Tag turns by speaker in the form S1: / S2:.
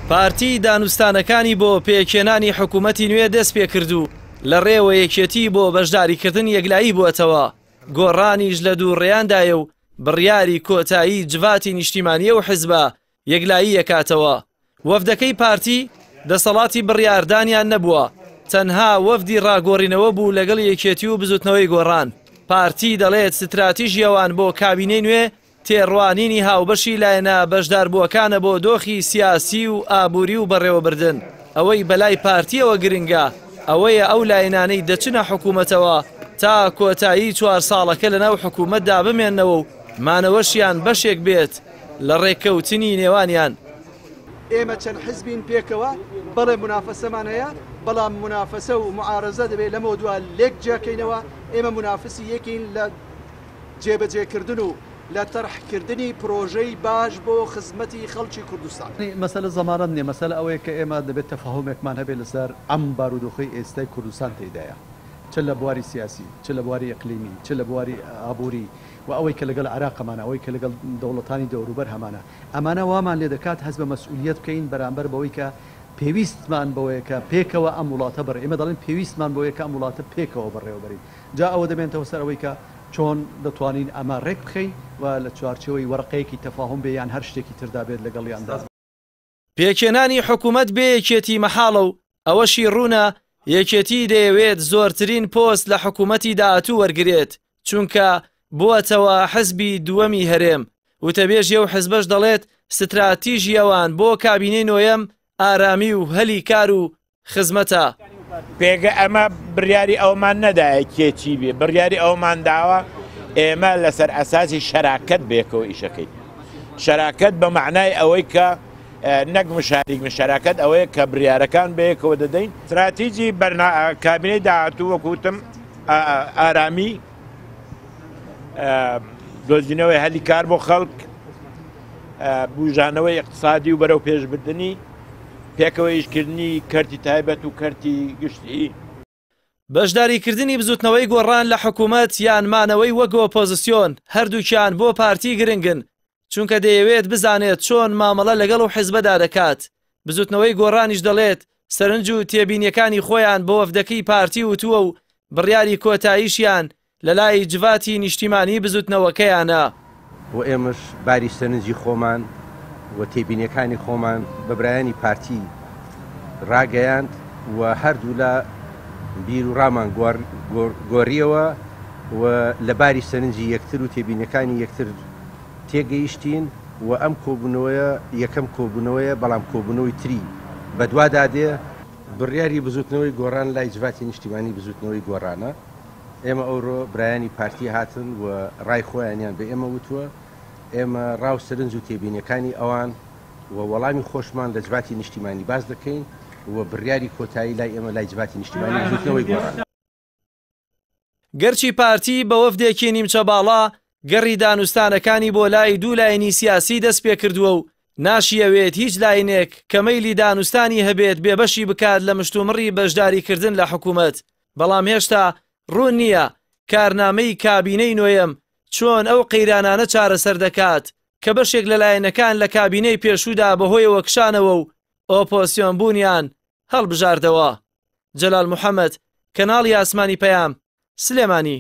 S1: پارتی دانوستانەکانی بۆ پێکهێنانی حکوومەتی نوێ دەستپێکرد و لە ڕێوە یەکێتی بۆ بەشداریکردن یەکلایی بووەتەوە، گۆڕانیش لە دووڕێیاندایە و بڕیاری کۆتایی جڤاتی نیشتیمانی ئەو حزبە یەکلایی ئەکاتەوە. وەفدەکەی پارتی دەسەڵاتی بڕیاردانیان نەبووە، تەنها وەفدی ڕاگۆڕینەوە بوو لەگەڵ یەکێتی و بزوتنەوەی گۆڕان. پارتی دەڵێت ستراتیژی ئەوان بۆ کابینەی نوێ تێڕوانینی هاوبەشی لایەنە بەشداربووەکانە بۆ دۆخی سیاسی و ئابووری و بەڕێوەبردن. ئەوەی بەلای پارتییەوە گرنگە ئەوەیە ئەو لایەنانەی دەچنە حکوومەتەوە تا کۆتایی چوار ساڵەکە لەناو حکوومەتدا بمێننەوە و مانەوەشیان بەشێک بێت لە ڕێککەوتنی نێوانیان.
S2: ئێمە چەند حزبین پێکەوە، بەڵێ مونافەسەمان هەیە، بەڵام مونافەسە و موعارەزە دەبێت لەمەودوا لێک جیاکەینەوە، ئێمە مونافسی یەکین لە جێبەجێکردن و لە تەرحکردنی پرۆژەی باش بۆ خزمەتی خەڵکی کوردستان.
S3: مەسەلە زەمانەت نیە، مەسەلە ئەوەیە کە ئێمە دەبێت تەفاهومێکمان هەبێت لەسەر ئەم بارودۆخەی ئێستای کوردستان تێیدایە، چ لە بواری سیاسی، چ لە بواری ئیقلیمی، چ لە بواری ئابووری و ئەوەی کە لەگەڵ عێراق هەمانە، ئەوەی کە لەگەڵ دەوڵەتانی دەوروبەر هەمانە، ئەمانە وامان لێ دەکات هەست بە مەسئولیەت بکەین بەرامبەر بەوەی کە پێویستمان بەوەیە کە پێکەوە ئەم وڵاتە بەڕێ ئێمە دەڵێین پێویستمان بەوەیە کە ئەم وڵاتە پێکەوە بەڕێوە بەرین. جا ئەوە دەمێنتەوە سەر ئەوەی کە چۆن دەتوانین ئەمە ڕێک بخەین و لە چوارچێوەی وەرەقەیەکی تەفاهوم بێ یان هەر شتێکی تردا بێت لەگەڵیاندا.
S1: پێکهێنانی حکومەت بێ یەکێتی مەحاڵە و ئەوەشی ڕوونە یەکێتی دەیەوێت زۆرترین پۆست لە حکومەتی داهاتوو وەرگرێت، چونکە بووەتەوە حزبی دووەمی هەرێم، وتەبێژی ئەو حزبەش دەڵێت ستراتیژی ئەوان بۆ کابینەی نۆیەم ئارامی و هەلی کار و خزمەتە.
S4: پێگە ئەمە بڕیاری ئەومان نەدایە کێ چی بێ بڕیاری ئەومان داوە ئێمە لەسەر ئەساسی شەراکەت بێکەوە ئیشەکەی شەراکەت بە معنای ئەوەی کە نەک مشاریک مشەراکەت ئەوەیە کە بریارەکان بەیەکەوە دەدەین استراتیجی کابینەی داهاتوو وەکوتم ئارامی دۆزینەوەی هەلی کار بۆ خەڵک بژانەوەی اقتصادی و بەرەو پێشبردننی پێکەوە ئیشکردنی کەرتی تایبەت و کەرتی گشتی.
S1: بەشداریکردنی بزوتنەوەی گۆڕان لە حکومەت یان مانەوەی وەک ئۆپۆزسیۆن هەردووکیان بۆ پارتی گرنگن، چونکە دەیەوێت بزانێت چۆن مامەڵە لەگەڵ ئەو حزبەدا دەکات، بزوتنەوەی گۆڕانیش دەڵێت سەرنج و تێبینیەکانی خۆیان بە وەفدەکەی پارتی وتووە و بڕیاری کۆتاییشیان لەلای جڤاتی نیشتیمانی بزوتنەوەکەیانە.
S5: و ئێمەش باری سەرنجی خۆمان و تێبینیەکانی خۆمان بە برایانی پارتی ڕاگەیاند و هەردوولا بیر و ڕامان گۆڕیەوە و لە باری سەرنجی یەکتر و تێبینیەکانی یەکتر تێگەیشتین و ئەم کۆبوونەوەیە یەکەم کۆبوونەوەیە بەڵام کۆبوونەوەی تری بەدوادا دێ. بڕیاری بزوتنەوەی گۆڕان لای جڤاتی نیشتیمانی بزوتنەوەی گۆڕانە. ئێمە ئەوڕۆ برایانی پارتی هاتن و ڕای خۆیانیان بە ئێمە وتووە، ئێمە ڕا و سەرنج و تێبینیەکانی ئەوان و وەڵامی خۆشمان لە جڤاتی نیشتیمانی باس دەکەین و بڕیاری کۆتایی لای ئێمە لای جڤاتی نیشتیمانی بزوتنەوەی گۆڕانە.
S1: گەرچی پارتی بە وەفدێکی نیمچە باڵا گەڕی دانوستانەکانی بۆ لای دوو لایەنی سیاسی دەستپێکردووە و ناشیەوێت هیچ لاینێک کە مەیلی دانوستانی هەبێت بێبەشی بکات لە مشتومڕی بەشداریکردن لە حکومەت، بەڵام هێشتا ڕوون نییە کارنامەی کابینەی نۆیەم چۆن ئەو قەیرانانە چارەسەر دەکات کە بەشێک لە لایەنەکان لە کابینەی پێشوودا بەهۆیەوە کشانەوە و ئۆپۆسیۆن بوونیان هەڵبژاردەوە. جەلال محەمەد، کەناڵی ئاسمانی پەیام، سلێمانی.